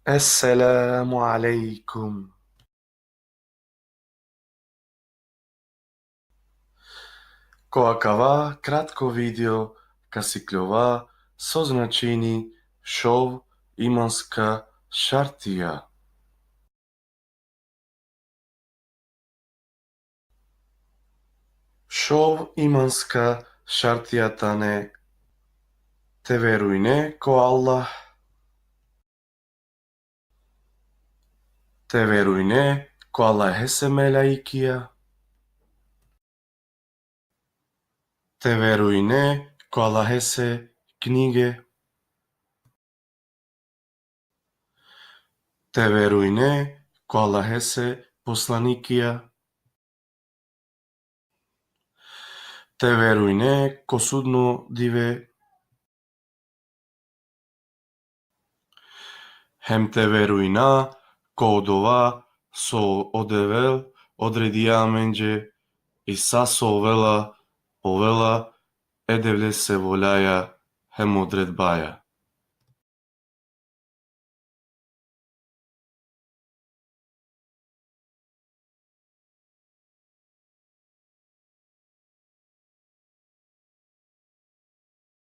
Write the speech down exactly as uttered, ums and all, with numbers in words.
Esselamu alejkum. Ko akava kratko video ka sikljova so značini šov imanska šartija. Šov imanska šartija tane: te verujne ko Allah, te verujne ko Allahese melaikija, te verujne ko Allahese knjige, te verujne ko Allahese poslanikija, te verujne ko sudno dive, hem te verujna ko odova so o Devel odredija amenđe, i sa so ovela, ovela e Devlese voljaja hem odredbaja.